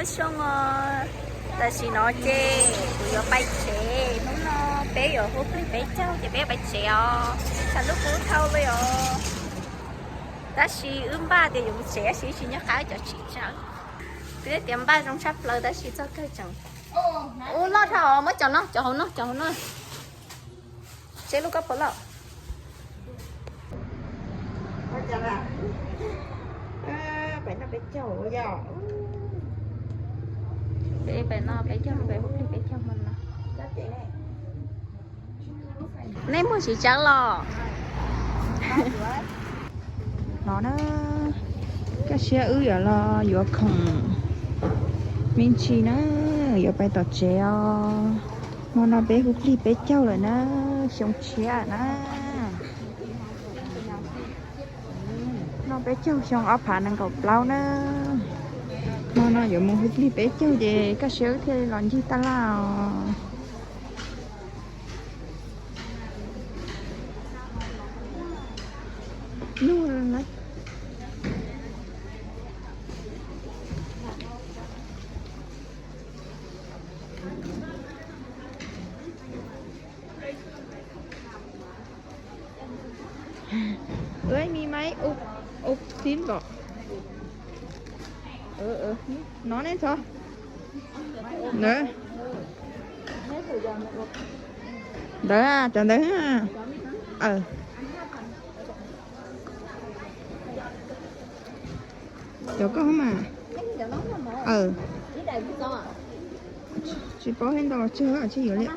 Xyoo os, tam sim no ces kuv yuav pais tsev, hnub no peb yuav hu plig peb caug ces peb yuav pais tsev os. Tshav ntuj kub dhau li os. Tab sis wb npaj tias yuav mus tsev tab sis wb tsis nco qab cov tsis tsawv. Twb tias npaj zoo tshaj plaws tab sis txog kawg tseem ub loj dhau. Muab cov no, cov hauv no, cov hauv no. Seb lub koj puas loj. Peb pais no peb caug, peb hu plig peb caug no. Nej muaj tsis tsawv los? No na, kaj siab wb yuav los yuav khoom me ntsis na, yuav pais tom tsev os. Hmo no peb hu plig peb caug lawm na, xyoo tshiab na. No peb caug xyoo ob phav nees nkaum plaub na. Hmo no yuav mus hu plig peb caug ces kaj siab wb thiaj li los ncig taj laj os. Nyuj lawm. Ua me maiv ua tib npom. No ne txhob. Ntawd, ntawd, cov ntawd. Cov koj mas. Tsis paub hais ntau los tsawg, tsawg yuav li.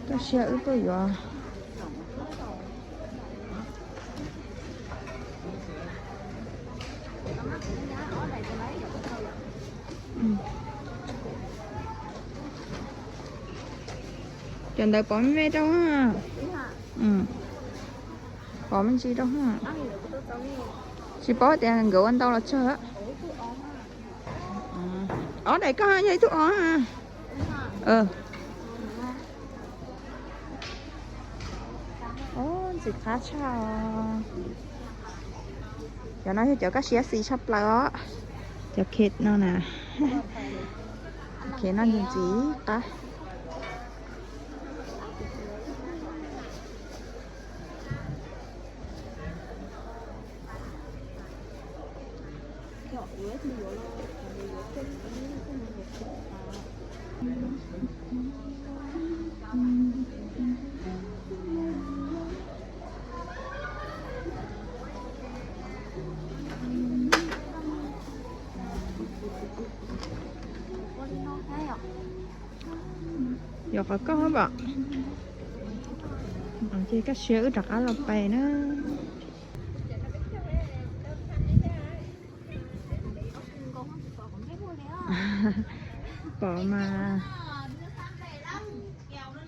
Kaj siab wb tuaj yuav. Cov ntawd pov me me rau. Pov me ntsis rau. Tsis paub tias nkawd ua ntau los tsawg. Ob daim koj yog ib tug os. Ntxim qab tshaj. Cov no yog cov kaj siab xis tshaj plaws os. Cov khet no na. Khet no ntxim qab. Yuav qhov koj pom. Ces kaj siab wb rov qab los pais na. Pom mas.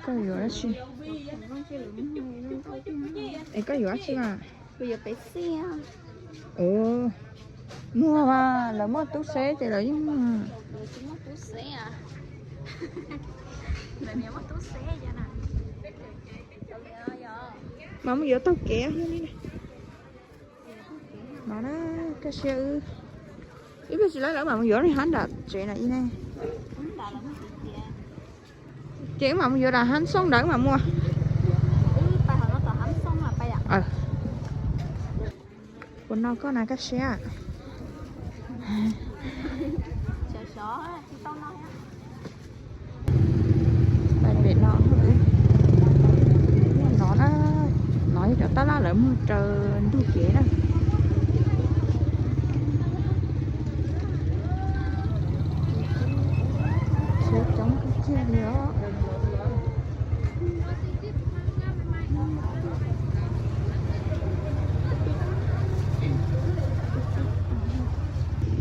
Koj yuav dab tsi? Es koj yuav dab tsi mas? Kuv yuav pem xij. Ua, muag mas lawv muaj tub seb ces lawv yeej muag. Lawv tsis muaj tub seb. Lawv niam muaj tub seb na. Mas mus yuav taug kev li. No na, kaj siab wb, wb pheej tsis lawv lawv mam mus yuav li hab nram tsev na ib ne. Ces wb mam mus yuav nram hab xoob nrad wb mam mus. Puas no koj na kaj siab? Pais pem no, no na, no yog cov tab laj lawv muag raws ntug kev na. Siab coob tiag tiag li os.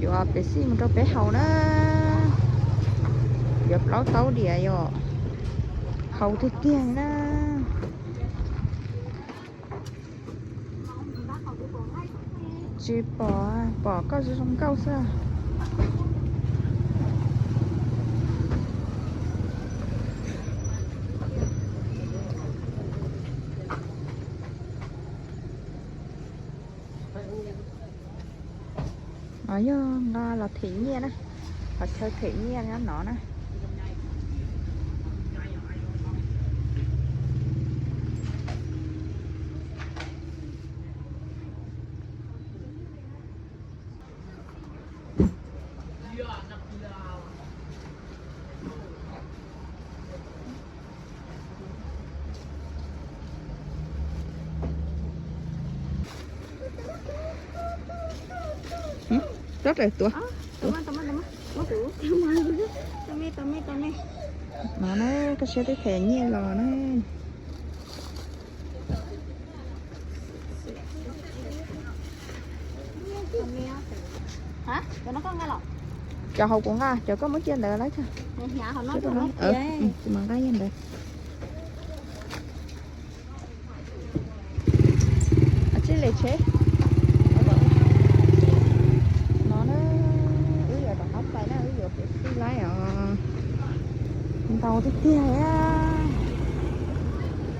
Yuav pem xij mus rau peb haus na. Yuav plaub taub diam yom. Haus tiag tiag na. Tsis pom, pom koj zoo zoo nkauj xwb. No yog nqa los them nyiaj na, qhov chaw them nyiaj nyob no na. Rov rau tuav. No na, koj siab twb them nyiaj los na. Cov hauv kuv nqa, cov koj muab cia ntawd lawm. Tsis mam nqa ntawd. Tsij li tsheb. No na, wb yuav rov qab pais na, wb yuav pem xij laib os. Ntau tiag tiag,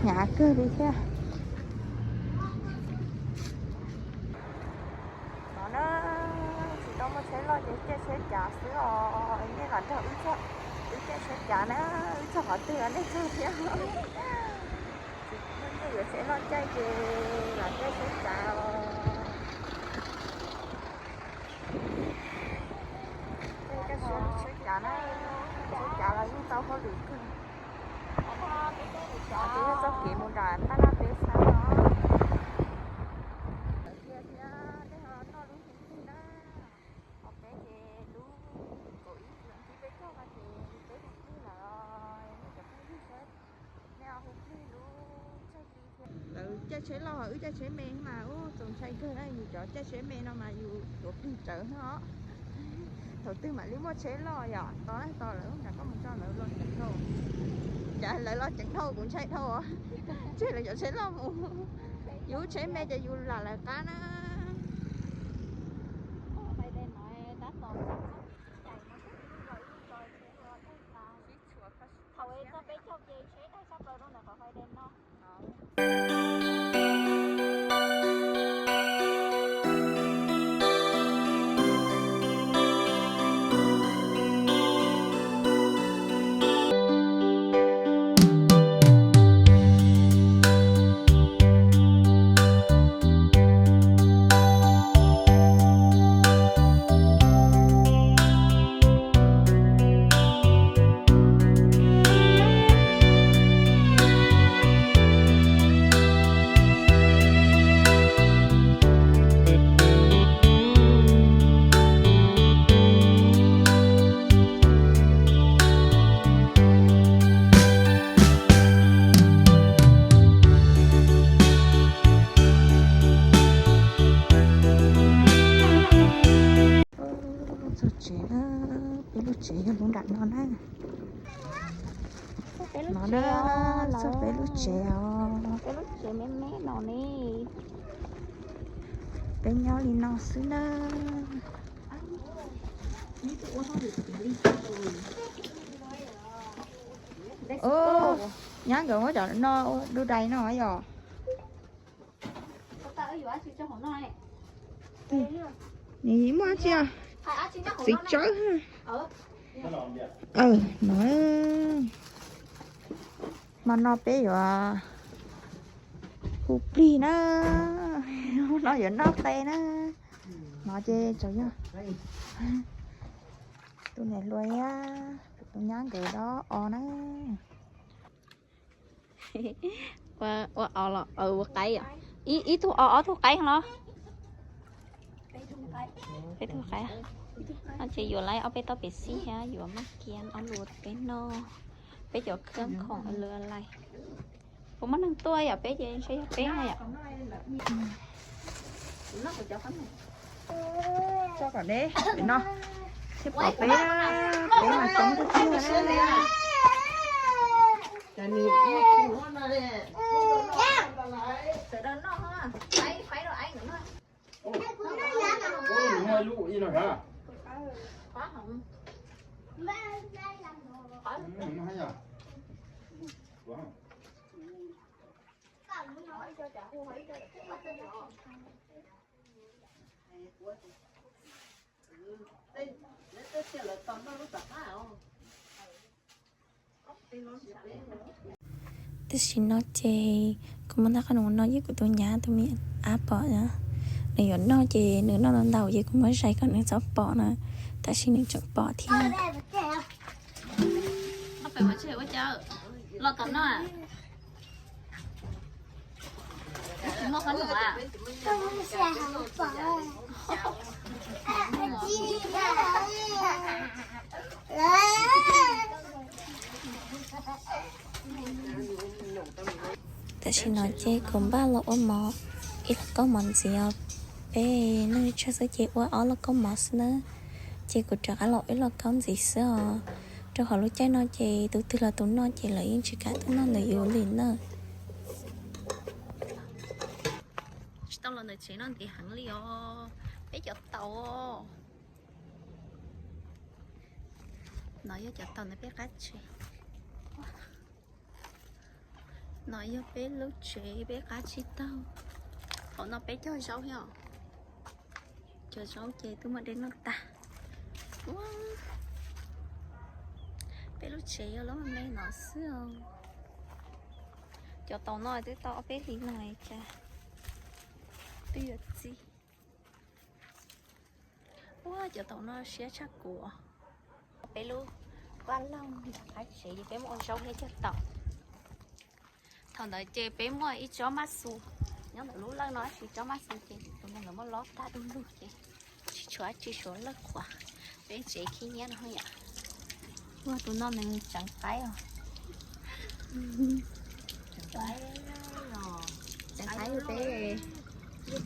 hnyav kawg li thiab. No na, tsis tau muaj tsheb loj ces caij tsheb cav xwb os. Nej los nrog wb caij tsheb cav na, wb txog qhov twg nej txog thiab. Tsis muaj nyiaj yuav tsheb loj caij ces los caij tsheb cav os. Caij tsheb cav na, tsheb cav los yeej tau hauj lwm kawg. Ces yog txoj kev mus nram Taj Laj Peb Xab no. Lawv tias thiab nej ho noj lub hli twg na? Ho peb ces lub kaum ib txuas ntxiv peb caug no ces peb hu plig lawm os. Nej cov phooj ywg seb nej ho hu plig lub tsheb hli thiab. Lawv caij tsheb loj, wb caij tsheb me mas ub txaus ntshai kawg na, yus cov caij tsheb me no mas yus tuav plig tsawv os. Thaum twg mam li muaj tsheb loj yom, tos tos lawv nram koj mus tso lawv los ceev dhau. Cas lawv los ceev dhau kuv ntshai dhau, tseg lawv cov tsheb loj mus. Yus tsheb me ces yus lam lawv qab na. Thaum txog peb caug ces tsheb tawm sab plaws rau ntawm qhov fais des no. Txog tsev na, peb lub tsev yog lub nram no na. No na, txog peb lub tsev os. Peb lub tsev me me no ne. Peb nyob li no xwb na. Nyab nkawd muab cov no du dais no yom. Nws muaj dab tsi, txiv tsawb. No, hmo no peb yuav hu plig na, hmo no yuav noj qe na. No ces tsuas yog tus niam hluas thiab tus nyab nkawd dob os na. Ua os los ua qaib yom? Ib tug os ob tug qaib los? Peb tug qaib. No ces yuav lawv ob peb tauv pem xis thiab yuav maj kiab ob lub peb noj. Peb cov khab khoom lawm lais. Puas muaj neeg tuaj yom? Peb ces ntshe yog peb no yom. Tso kom deb pem no thiaj pom peb, peb mas coob tiag tiag na. Tam sim no ces kuv muab ntag qhob noom no yeej kuv tus nyab tus me ab pom na. Nws yuav noj ces nws noj ntau ntau ces kuv muab zais kom nws txhob pom na. Tab sis nws tseem pom thiab. Los tom no. Tam sim no ces kuv npaj los ua mov, ib lauj kaub mov ntxiv os. Peb neej tsawg xwb ces ua ob lauj kaub mov xwb na. Ces kuv rov qab los ib lauj kaub ntxiv xwb os. Rau qhov lub caij no ces tus twg los tus noj ces lawv yeej tsis kam tuaj noj ntawm yus li na. Tsis tau los ntawm tsev no ntev heev li os. Peb cov taum. No yog cov taum ntawm peb qab tsev. No yog peb lub tsev peb qab tsib taug. Thaum no peb cog zaub thiab os. Cog zaub ces twb muaj dej noj tag. Ua, peb lub tsev yog lub me no xwb os. Cov taum no twb tau ob peb hlis no cas twb yuav txi. Ua, cov taum no siab tshaj kuv. Peb lub vaj loog qab tsev ces peb muaj ua zaub thiab cog taum. Thaum ntawd ces peb muaj ib tsob maj xus nyob ntawm lub lawj no, tab sis tsob maj xus ces tus no lawv muab lob tag du lug ces tsis tshuav dab tsi, tshuav lawj qhuav. Peb tsev khib nyiab no yom. Ua, tus no nws tseev qaib os. Tseev qaib rau peb,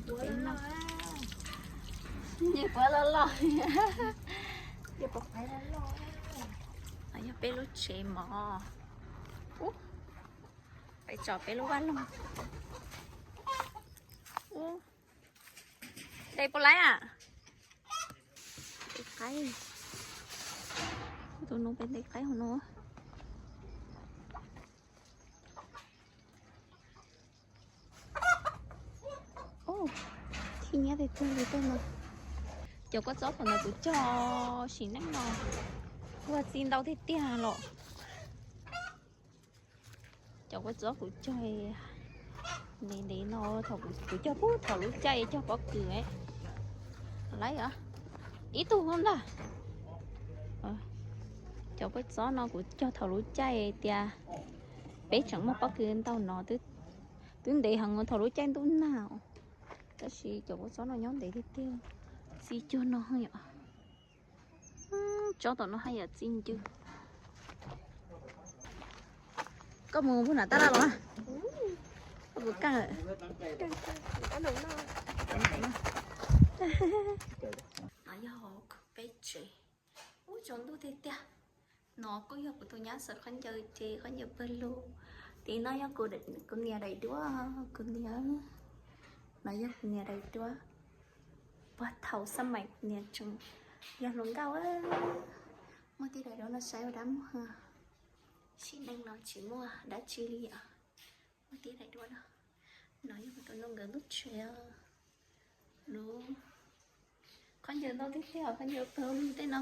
peb noj. Nyiaj puav loj loj. Yog peb lub tsev mov. Ub, peb tso peb lub vaj loog. Ub, ntes puas laib a? Ntes qaib. Tus no peb ntes qaib hauv no. Khib nyiab tiag tiag li tej no. Cov kua txob thaum ntawd kuv cog sim neej no, ua txi ntau tiag tiag los. Cov kua txob kuv cog ntev ntev no, kuv cog puag thaum lub caij cog pob kws. Laib os, ib tug ntag. Cov kua txob no kuv cog thaum lub caij tias peb tseem muaj pob kws ntau no, twb ntev heev thaum lub caij ntuj nag. Tab sis cov kua txob no nyob ntev tiag tiag, txi cuag no yom. Tsob tom no haj yam txi ncw. Koj mus puag nram tab laj los na? Koj puas kaj? No yog hauv peb tsev. Ub, tsaus ntuj tiag tiag. No kuj yog kuv tus nyab xaws khaub ncaws ces khaub ncaws pawg lug. Tim no yog kuv niam daim duab, kuv niam. No yog kuv niam daim duab. Puag thaum xab mais kuv niam tseem yog hluas nkauj. Muaj tib daim duab no saib ua dab muag. Sim neej no tsis muaj dab tsi li os. Muaj tib daim duab no. No yog kuv tus nus nkawd lub tsev. Lub khaub ncaws ntau tiag tiag, khaub ncaws pawg lug tej no.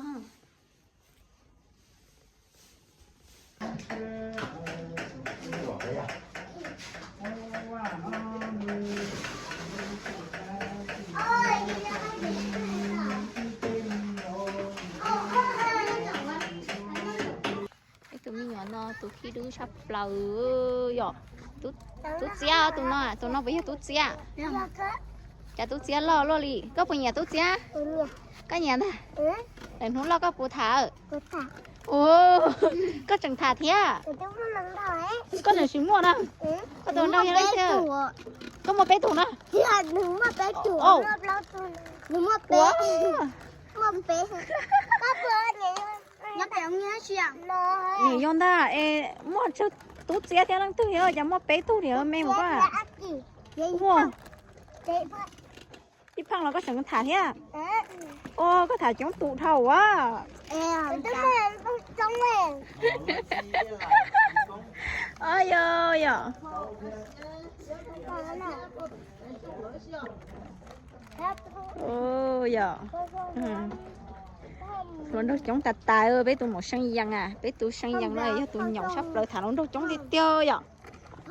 Ib tug me nyuam no tus khib dub tshaj plaws yom. Tub Txiab, tus no, tus no puas yog Tub Txiab? Cas Tub Txiab loj luaj li? Koj puas nyiam Tub Txiab? Koj nyiam ntag. Lawm hnub loj koj puas tham? Ua, koj tseem tham thiab? Koj tseem tsis muaj na. Koj tus nraug yog leej twg? Koj muaj peb tug na. Ua, nws yog ntag es muaj tsawg Tub Txiab thiab leej twg yog cas muaj peb tug li me mas koj. Ua, ib pheej los koj tseem tham thiab. Ua, koj tham coob tus dhau a. Yog, yog. Yog. Hluas nraug coob tas tas, peb tus maum See Yees a, peb tus See Yees no yog tus nyaum sab plaws tham hluas nraug coob tiag tiag yom.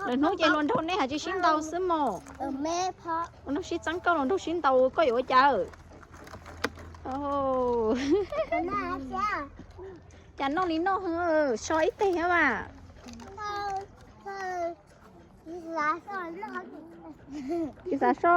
Lwm hnub ces hluas nraug nej hais tsis sib ntaus xwb mos. Hluas nraug sib txeeb koj, hluas nraug sib ntaus koj yuav ua cas? Cas noj li noj, so ib teg mas. Tsis xav so.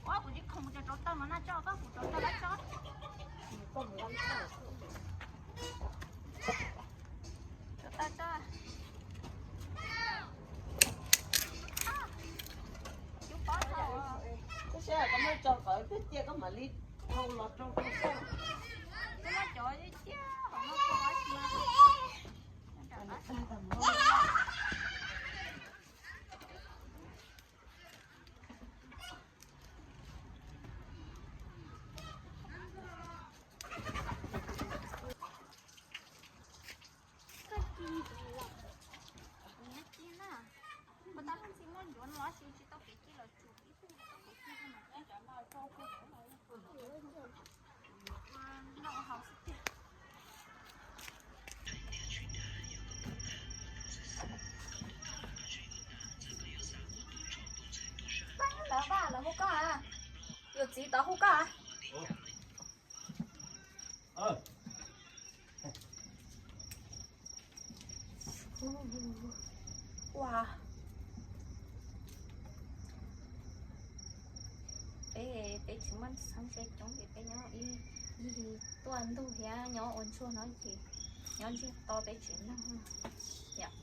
Ua kuv tsis khoom cov rau tau no na, tso koj kuv rau tau lab tso. Rau tau tso. Tab sis koj muab tso kom peb cia koj mam li thau los rau rau xwb. Lawv hu koj, yawm txiv tod hu koj. Ua, peb, peb tsis muaj txheeb ze coob ces peb nyob ib yig tuaj ntug thiab nyob ua ntsuag no ces nyob ntsiag to peb tsis noj. Yom,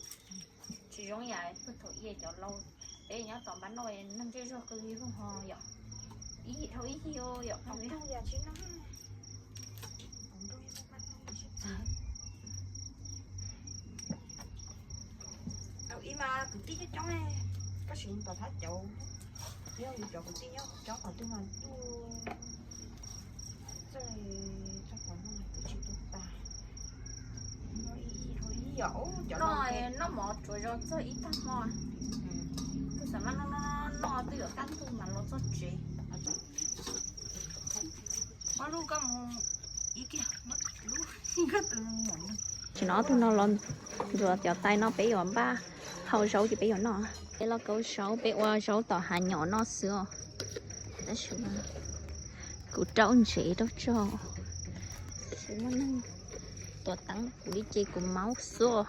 tsis zoo yam thaum ub cov laus, peb nyob tom npab noj noj ntsej zog qw li lub ho yom. Ib yig dhau ib yig yom. Tau ib mas kwv tij coob coob, koj sim tom thab cauv, yog yus cov kwv tij nyob cov qhov twg mas tuaj txog qhov no twb tsis tu tas. Noj mov tsuav zog txog ib tag hmo, twb xav noj noj noj twb yuav kaj ntug mas los txog tsev. Muab lub koj mus ib kiag, muab lub koj tus mus. Tsis no ob tug no los ntxuav cov tais no peb yuav npaj hau zaub ces peb yuav noj. Peb los kaus zaub, peb ua zaub tom hav nyom noj xwb os. Tab sis kuv rau ntsev rau tso, tsis muaj neeg tuav teeb kuv li ces kuv maub xwb.